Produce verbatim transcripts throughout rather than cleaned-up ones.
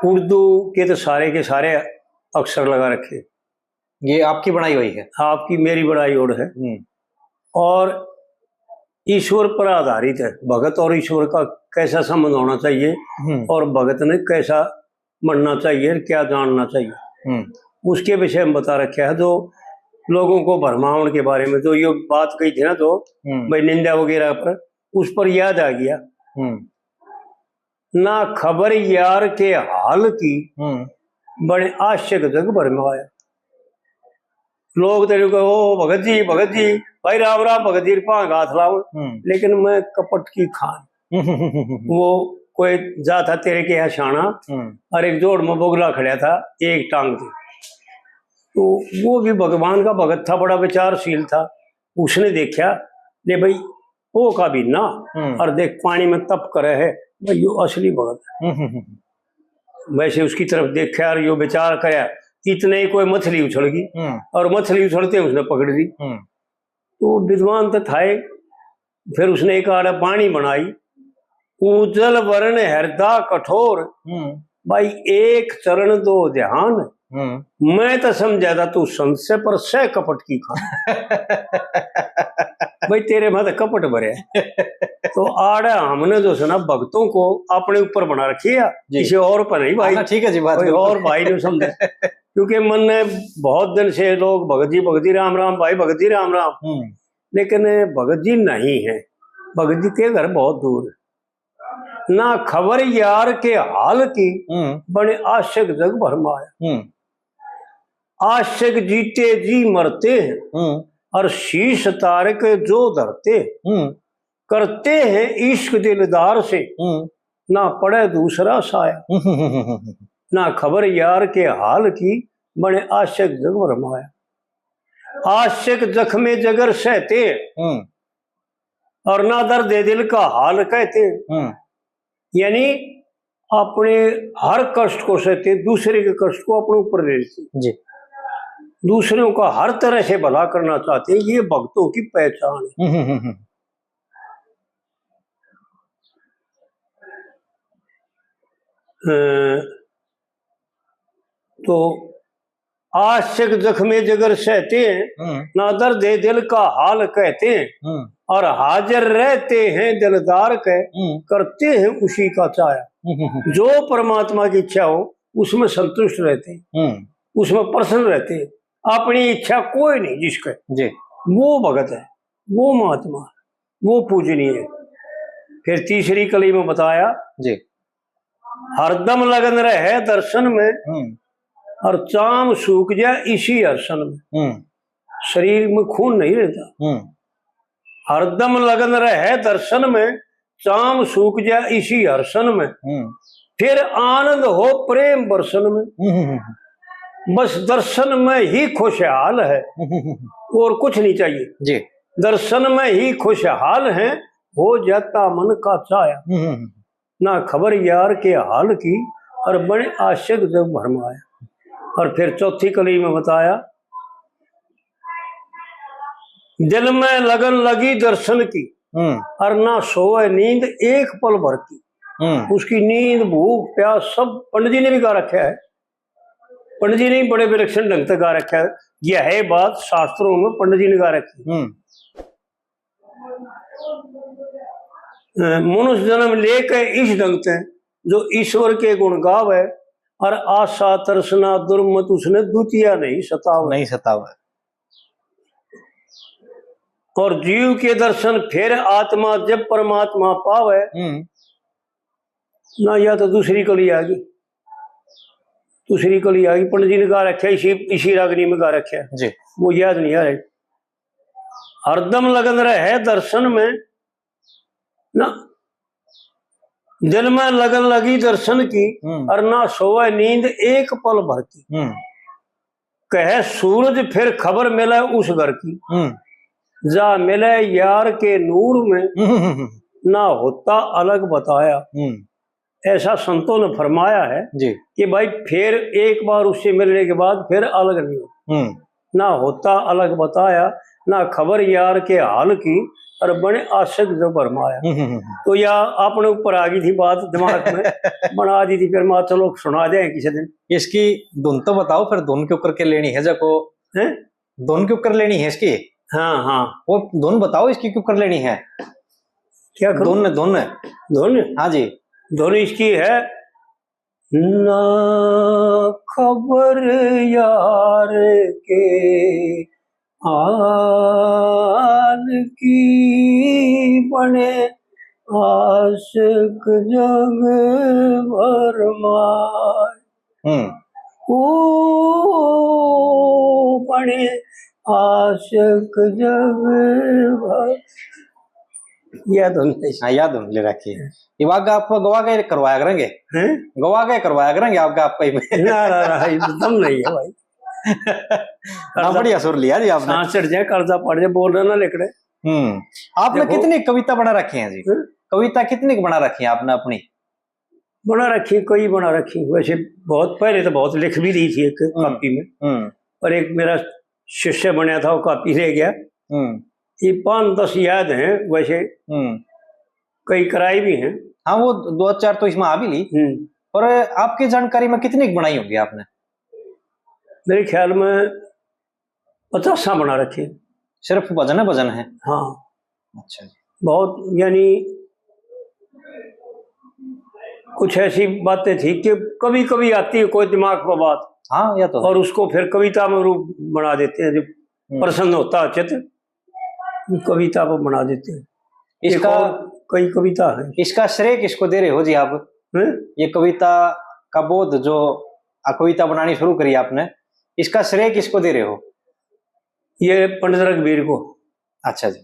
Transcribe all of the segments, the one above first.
उर्दू के तो सारे के सारे अक्षर लगा रखे। ये आपकी बनाई हुई है? आपकी, मेरी बनाई और है। हम्म। और ईश्वर पर आधारित है, भगत और ईश्वर का कैसा संबंध होना चाहिए हम्म। और भगत ने कैसा बनना चाहिए, क्या जानना चाहिए, हम्म। उसके विषय में बता रखा है। जो लोगों को भरमावन के बारे में जो ये बात कही थी ना, तो हम्म। भाई निंदा वगैरह पर, उस पर याद आ गया। हम्म। ना खबर यार के हाल की, हम्म। बड़े आशिक जग भर में आया। लोग तेरे को, "ओ भगत जी, भगत जी, भाई राम राम भगत जी," पांव हाथ लाओ, हम्म। लेकिन मैं कपट की खान। वो कोई जा था तेरे के यहाँ शाना, हम्म। और एक जोड़ में बोगला खड़ा था, एक टांग थी। तो वो भी भगवान का भगत था, बड़ा विचारशील था। उसने देखा, ले भाई, ओ का भी ना, हम्म। और देख, पानी में तप करे है, भाई, यो असली भगत है। हम्म, हम्म, हम्म। वैसे उसकी तरफ देखा और यो विचार करया, इतने ही कोई मछली उछल गई, हम्म। और मछली उछलते उसने पकड़ ली। हम्म। तो विद्वान तो था ही, फिर उसने एक आड़ा पानी बनाई, उजल वरण हृदा कठोर, हम्म। भाई, एक चरण दो ध्यान, हम्म। मैं तो समझा था तू संत से, पर सह कपट की खान। भाई, तेरे में तो कपट भरे है। तो आड़ा हमने जो है ना, भक्तों को अपने ऊपर बना रखी है, जी। किसी और पर नहीं भाई। हाँ, ठीक है जी, बात कोई बिल्कुल। और भाई नहीं समझे। क्योंकि मन ने बहुत दिन से लोग भगत जी, भगत जी राम राम, भाई भगत जी राम राम। हम्म। लेकिन भगत जी नहीं है, भगत जी के घर बहुत दूर है। ना खबर यार के हाल की, हम्म। बड़े आशिक जग भरमाया। हम्म। आशिक जीते जी मरते हैं, हम्म। और शीश तार के जो धरते हैं, हम्म। करते हैं इश्क दिलदार से, हम्म। ना पड़े दूसरा साया। हम्म। ना खबर यार के हाल की, बड़े आशिक जग भरमाया। आशिक जख्मे जगर सहते हैं, हम्म। और ना दर्द दिल का हाल कहते हैं। हम्म। यानी अपने हर कष्ट को सहते, दूसरे के कष्ट को अपने ऊपर ले लेते, जी। दूसरों का हर तरह से भला करना चाहते हैं, ये भक्तों की पहचान है। हम्म, हम्म, हम्म। अ, तो आशिक जख्मे जगर सहते हैं, हम्म। ना दर्द दिल का हाल कहते हैं, हम्म। और हाजिर रहते हैं दिलदार के, हम्म। करते हैं उसी का चाया। हम्म, हम्म, हम्म। जो परमात्मा की इच्छा हो, उसमें संतुष्ट रहते हैं, हम्म। उसमें प्रसन्न रहते हैं, अपनी इच्छा कोई नहीं जिसके, जी। वो भगत है, वो महात्मा है, वो पूजनीय है। फिर तीसरी कली में बताया, जी। हरदम लगन रहे दर्शन में, हम्म। और चाम सूख जा इसी हरसन में। हम्म। शरीर में खून नहीं रहता। हम्म। हरदम लगन रहे दर्शन में, चाम सूख जा इसी हरसन में। हम्म। फिर आनंद हो प्रेम बरसन में। हम्म, हम्म, हम्म। बस दर्शन में ही खुशहाल है, हम्म, हम्म, हम्म। और कुछ नहीं चाहिए। जी। दर्शन में ही खुशहाल है, हो जाता मन का चाया। हम्म, हम्म, हम्म। ना खबर यार के हाल की, और बड़े आशिक जग भरमाया। और फिर चौथी कली में बताया, दिल में लगन लगी दर्शन की, हम्म। और ना सोए नींद एक पल भर की। हम्म। उसकी नींद, भूख, प्यास सब पंडित जी ने भी गा रखा है। पंडित जी ने भी बड़े विलक्षण ढंग से गा रखा है। यह है बात शास्त्रों में पंडित जी ने गा रखी है। हम्म। अ, मनुष्य जन्म लेके इस ढंग से जो ईश्वर के गुण गावे, और आशा तृष्णा दुर्मत उसने द्वितीया नहीं सतावे। नहीं सतावे। और जीव के दर्शन फिर आत्मा जब परमात्मा पावे। हम्म। ना, या तो दूसरी कली आ गई, दूसरी कली आ गई, पंडित जी ने गा रखा, इसी, इसी रागनी में गा रखा, जी। वो याद नहीं आ रही। हरदम लगन रहे दर्शन में, ना, दिल में लगन लगी दर्शन की, हम्म। और ना सोवे नींद एक पल भर की। हम्म। कहे सूरज फिर खबर मिले उस घर की, हम्म। जा मिले यार के नूर में, हम्म, हम्म, हम्म। ना होता अलग बताया। हम्म। ऐसा संतों ने फरमाया है, जी। कि भाई फिर एक बार उससे मिलने के बाद फिर अलग नहीं हो। हम्म। ना होता अलग बताया, ना खबर यार के हाल की, और बने आशिक जो भरमाया। हम्म, हम्म, हम्म। तो या अपने ऊपर आ गई थी बात दिमाग में, बना दी थी, फिर मैं चलो सुना दें किसी दिन। इसकी धुन तो बताओ, फिर धुन क्यों करके लेनी है जको? हैं? धुन क्यों कर लेनी है इसकी? हाँ, हाँ। वो धुन बताओ इसकी क्यों कर लेनी है? क्या करूँ? धुन, धुन। धुन? हाँ जी। धुन इसकी है, ना खबर यार के हाल की, बने आशिक जग भरमाए। हम्म। ओ बने आशिक जग भर, यह धुन है। हाँ, यह धुन ले रखी है। ये वागा आप गवा के करवाया करेंगे। हैं? गवा के करवाया करेंगे आपका, आपका ही। ना, ना, ना, ये दम नहीं है भाई। हाँ, बढ़िया सुर लिया जी आपने। सांस चढ़ जाए, कालजा पड़ जाए, बोल रहे ना लिख रहे। हम्म। आपने देखो। कितनी कविता बना रखी है जी? हैं? कविता कितनी बना रखी है आपने अपनी? बना रखी, कई बना रखी। वैसे बहुत, पहले तो बहुत लिख भी दी थी एक हम्म। कॉपी में। हम्म। और एक मेरा शिष्य बनया था, वो कॉपी ले गया। हम्म। ये पाँच दस याद हैं वैसे, हम्म। कई कराई भी हैं। हाँ, वो दो चार तो इसमें आ भी ली। हम्म। और आपकी जानकारी में कितनी बनाई होगी आपने? मेरे ख्याल में पचासा बना रखी। सिर्फ भजन है, भजन है? हाँ। अच्छा जी। बहुत, यानी कुछ ऐसी बातें थी कि कभी-कभी आती है कोई दिमाग पर बात, हाँ, यह तो है। और उसको फिर कविता में रूप बना देते हैं। जब हम्म। प्रसन्न होता है चित्त, कविता पर बना देते हैं। इसका एक और कई कविता है। इसका श्रेय किसको दे रहे हो जी आप? हैं? ये कविता का बोध जो, आ, कविता बनानी शुरू करी आपने, इसका श्रेय किसको दे रहे हो? ये पंडित रघुवीर को। अच्छा जी,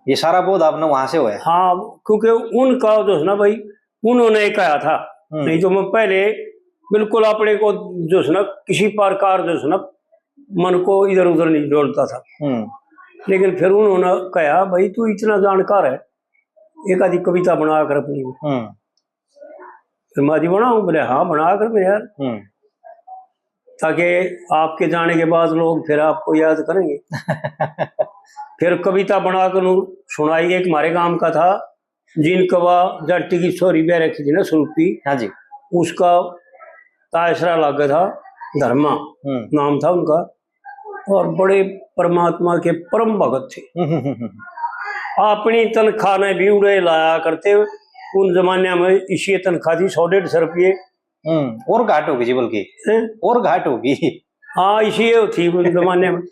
ये सारा बोध आपने वहां से होया? हाँ, क्योंकि उनका जो है ना भाई, उन्होंने कहा था, हम्म। नहीं तो मैं पहले बिल्कुल अपने को जो है ना, किसी प्रकार जो है ना, मन को इधर उधर नहीं डोलता था। हम्म। लेकिन फिर उन्होंने कहा, भाई तू इतना जानकार है, एक आधी कविता बना कर अपनी। हम्म। फिर मैं जी बनाऊं? बोले, हाँ, बना कर दे यार, हम्म। ताकि आपके जाने के बाद लोग फिर आपको याद करेंगे। फिर कविता बना कर उन्होंने सुनाई। एक हमारे गांव का था, जिन कवा जाटी की छोरी ब्याह रखी थी ना, स्वरूपी, हाँ जी। उसका तासरा लागे था, धर्मा हम्म। नाम था उनका। और बड़े परमात्मा के परम भगत थे। हम्म, हम्म, हम्म, हम्म। अपनी तनख्वाह ने भी उड़े लाया करते। उन जमाने में इसी तनख्वाह थी सौ डेढ़ सौ रुपये। हम्म, और घाट होगी जी, बल्कि हैं? और घाट होगी। हाँ, इसी ये थी उन जमाने में।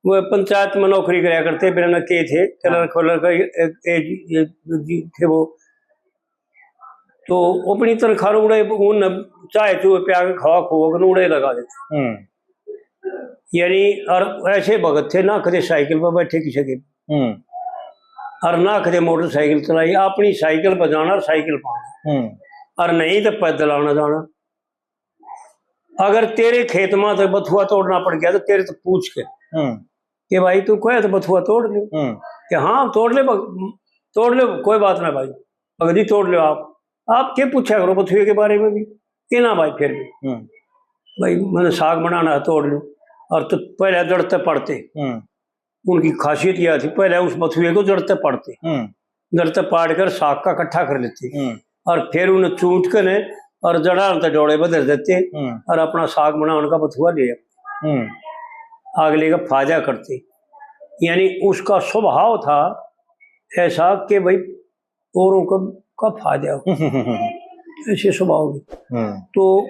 वो पंचायत में नौकरी करया करते, बिना के थे, हाँ। कलर खोलर का एक, एक, एक जी थे वो। तो अपनी तनख्वाह उड़े, उन चाय चूहे प्या के, खावा खुआ के उड़े लगा देते। हम्म। यानी, और ऐसे भगत थे, ना कदे साइकिल पर बैठे किसी के, हम्म। और ना कदे मोटरसाइकिल चलाई, अपनी साइकिल पर जाना और साइकिल पर आना। हम्म। और नहीं तो पैदल आना जाना। अगर तेरे खेत में तो बथुआ तोड़ना पड़ गया तो तेरे तो पूछ के हम्म। कि भाई तू कहे तो बथुआ तोड़ ले। हम्म। कि हाँ, तोड़ ले भग-, तोड़ ले, कोई बात ना भाई, भगत जी तोड़ लो आप। आप के पूछा करो बथुए के बारे में भी, कि ना भाई फिर भी। हम्म। भाई मैंने साग बनाना है, तोड़ लो। और तो पहले जड़ ते पड़ते। हम्म। उनकी खासियत यह थी, पहले उस बथुए को जड़ ते पड़ते। हम्म। जड़ ते पाड़ कर साग का इकट्ठा कर लेते। हम्म। और फिर उन्हें चूट के ने और जड़ा ते डोले बदल देते। हम्म। और अपना साग बना उनका बथुआ ले आते। हम्म। अगले का फायदा करते। यानी उसका स्वभाव था ऐसा कि भाई औरों का, का फायदा हो। ऐसे स्वभाव के। हम्म। तो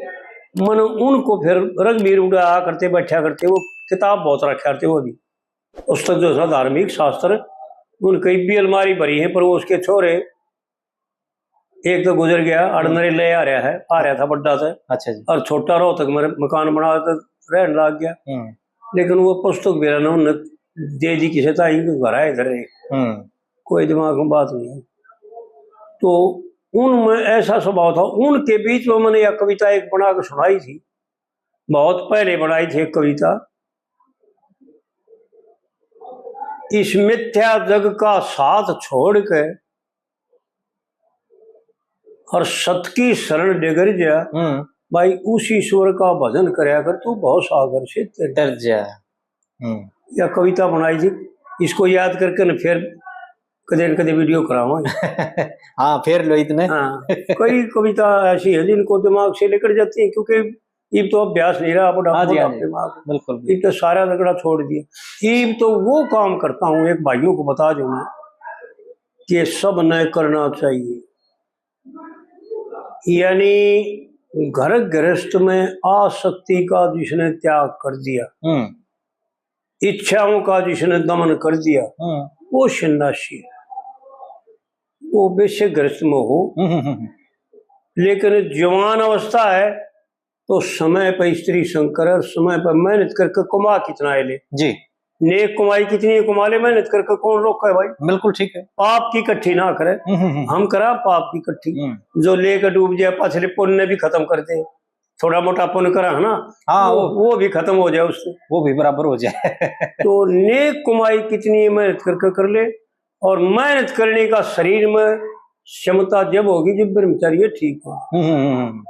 मन उनको फिर रघुवीर उड़े आया करते, बैठा करते, वो किताब बहुत रखा करते वो भी। पुस्तक जो है धार्मिक शास्त्र, उनकी भी अलमारी भरी है, पर वो उसके छोरे, एक तो गुजर गया, अड़ हम्म। नरे ले आ रहा है, आ रहा था बड्डा से, अच्छा जी। और छोटा रोहतक में मकान बना कर रहने लग गया। हम्म। लेकिन वो पुस्तक भी ना उन्हें दे दी किसी ताई के घर आए घर है। हम्म। कोई दिमाग में बात नहीं है। तो उनमें ऐसा स्वभाव था, उनके बीच में मैंने यह कविता एक बना के सुनाई थी, बहुत पहले बनाई थी एक कविता। इस मिथ्या जग का साथ छोड़ के और सत की शरण डिगर जा, हम्म। भाई उस ईश्वर का भजन करया कर, तू भव सागर से तर तर जा। हम्म। या कविता बनाई थी, इसको याद करके न फिर कदे न कदे वीडियो करावांगे। हाँ, फिर लो इतने। हाँ, कई कविता ऐसी है जिनको दिमाग से निकल जाती है, क्योंकि इब तो अभ्यास नहीं रहा, बुढ़ापा, हाँ जी, हाँ जी। बुढ़ापे में आ गए। बिल्कुल, बिल्कुल। इब तो सारा रगड़ा छोड़ दिया। इब तो वो काम करता हूँ, एक भाइयों को बता दूं मैं, कि सब न करना चाहिए। यानी घर गृहस्थ में आसक्ति का जिसने त्याग कर दिया, हम्म। इच्छाओं का जिसने दमन कर दिया, हम्म। वो सन्यासी है। वो बेशक गृहस्थ में हो, हम्म, हम्म, हम्म। लेकिन जवान अवस्था है तो समय पर स्त्री संग करे और समय पर मेहनत करके कमा कितना है ले। जी। नेक कमाई कितनी है कमा ले, मेहनत करके कौन रोका है भाई? बिल्कुल ठीक है। पाप की इकट्ठी ना करे। हम्म, हम्म, हम्म। हम करा पाप की इकट्ठी। हम्म। जो लेकर डूब जाए, पाछले पुण्य भी खत्म कर दे। थोड़ा मोटा पुण्य करा है ना, हाँ, वो, वो वो भी खत्म हो जाए उससे। वो भी बराबर हो जाए। तो नेक कमाई कितनी है, मेहनत करके कर ले, और मेहनत करने का शरीर में क्षमता जब होगी जब ब्रह्मचर्य ठीक हो। हम्म, हम्म, हम्म।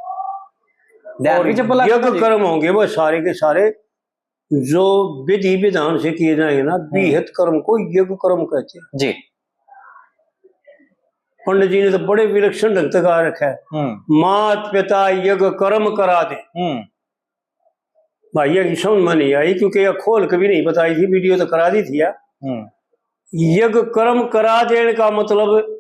ध्यान और भी जब लगा यज्ञ जी। कर्म होंगे वो सारे के सारे जो विधि विधान से किए जाएंगे ना, हम्म। विहित कर्म को यज्ञ कर्म कहते हैं। जी। पंडित जी ने तो बड़े विलक्षण ढंग से कहा रखा है, हम्म। मात पिता यज्ञ कर्म करा दे। हम्म। भाइयों की समझ में नहीं आई, क्योंकि यह खोल के भी नहीं बताई थी, वीडियो तो करा दी थी यार। हम्म। यज्ञ कर्म करा देने का मतलब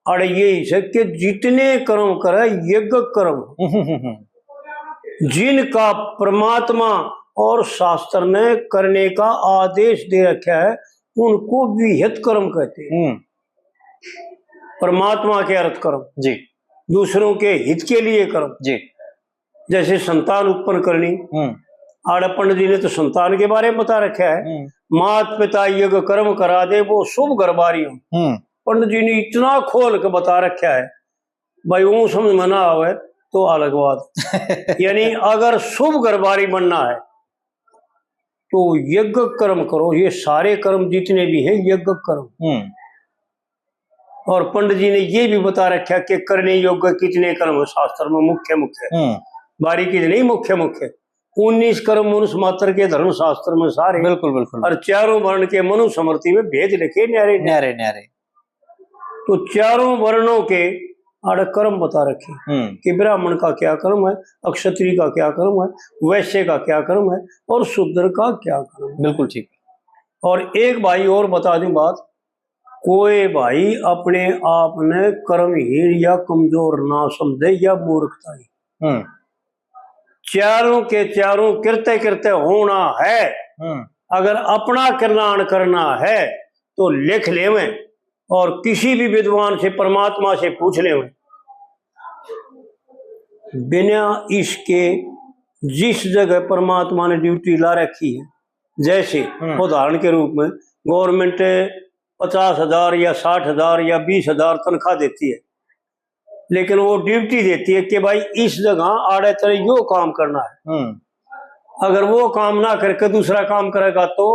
अरे यही है कि जितने कर्म करे यज्ञ कर्म, हम्म, हम्म, हम्म। जिनका परमात्मा और शास्त्र ने करने का आदेश दे रखा है, उनको विहित कर्म कहते हैं। हम्म। परमात्मा के अर्थ कर्म, जी। दूसरों के हित के लिए कर्म। जी। जैसे संतान उत्पन्न करनी, हम्म। आड़े पंडित जी ने तो संतान के बारे में बता रखा है, हम्म। मात पिता यज्ञ कर्म करा दे, वो शुभ घर बारी हो। हम्म। पंडित जी ने इतना खोल के बता रखा है, भाई, वो समझ में ना आवे तो अलग बात। यानी अगर शुभ घर बारी बनना है तो यज्ञ कर्म करो, ये सारे कर्म जितने भी हैं यज्ञ कर्म। हम्म। और पंडित जी ने ये भी बता रखा कि करने योग्य कितने कर्म शास्त्र में मुख्य मुख्य, हम्म। बारीकी से नहीं, मुख्य मुख्य उन्नीस कर्म मनुष्य मात्र के धर्म शास्त्र में सारे। बिल्कुल, बिल्कुल। और चारों वर्ण के मनु स्मृति में भेद लिखे न्यारे न्यारे। न्यारे न्यारे। तो चारों वर्णों के आड़े कर्म बता रखे, हम्म। कि ब्राह्मण का क्या कर्म है, अक्षत्री का क्या कर्म है, वैश्य का क्या कर्म है और शूद्र का क्या कर्म है। बिल्कुल ठीक। और एक भाई और बता दूं बात, कोई भाई अपने आप ने कर्महीन या कमजोर ना समझे या मूर्खता ही। हम्म। चारों के चारों कृत्य कृत्य होना है। हम्म। अगर अपना कल्याण करना है तो लिख लेवें और किसी भी विद्वान से, परमात्मा से पूछ लेवें। बिना इसके जिस जगह परमात्मा ने ड्यूटी ला रखी है, जैसे हम्म। उदाहरण के रूप में गवर्नमेंट पचास हजार या साठ हजार या बीस हजार तनख्वाह देती है, लेकिन वो ड्यूटी देती है कि भाई इस जगह आड़े तेरे यो काम करना है। हम्म। अगर वो काम ना करके दूसरा काम करेगा तो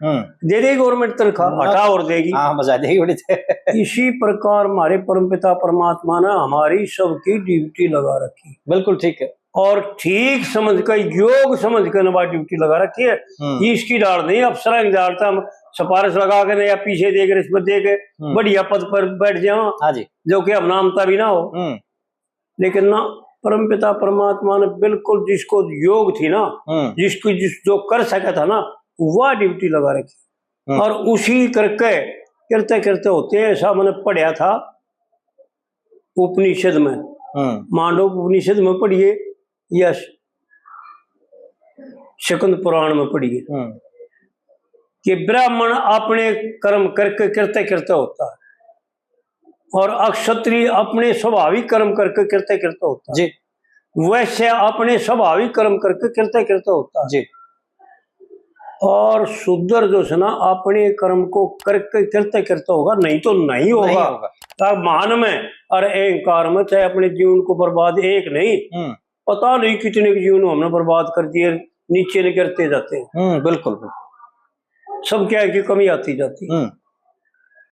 हम्म। दे देगी गवर्नमेंट तनख्वाह, हम्म। घटा और देगी। हाँ, बजा देगी बड़ी। इसी प्रकार हमारे परमपिता परमात्मा ने हमारी सबकी ड्यूटी लगा रखी। बिल्कुल ठीक है। और ठीक समझ कर, योग समझ कर ना ड्यूटी लगा रखी है। हम्म। इसकी डाल नहीं, अफसर की डालता हम सिफारिश लगा के ना या पीछे दे के, रिश्वत दे के हम्म। बढ़िया पद पर बैठ जाओ, हाँ जी। जो कि हम नामता भी ना हो। हम्म। लेकिन ना, परमपिता परमात्मा ने बिल्कुल जिसको योग थी ना, हम्म। जिसको जिस जो कर सका था ना, वह ड्यूटी लगा रखी। हम्म। और उसी करके करते करते होते हैं, ऐसा मैंने पढ़ा था उपनिषद में, हम्म। मांडव उपनिषद में पढ़िए या स्कंद पुराण में पढ़िए हम्म। कि ब्राह्मण अपने कर्म करके करते करते होता है और अक्षत्रिय अपने स्वाभाविक कर्म करके करते करते होता है। जी। वैश्य अपने स्वाभाविक कर्म करके करते करते होता है। जी। और शूद्र जो है ना, अपने कर्म को करके करते करते होगा, नहीं तो नहीं होगा। नहीं होगा। तब मान में और अहंकार में चाहे अपने जीवन को बर्बाद एक नहीं, हम्म। पता नहीं कितने के जीवन हमने बर्बाद कर दिए, नीचे ने गिरते जाते हैं। हम्म, बिल्कुल, बिल्कुल। सब क्या है कि कमी आती जाती है। हम्म।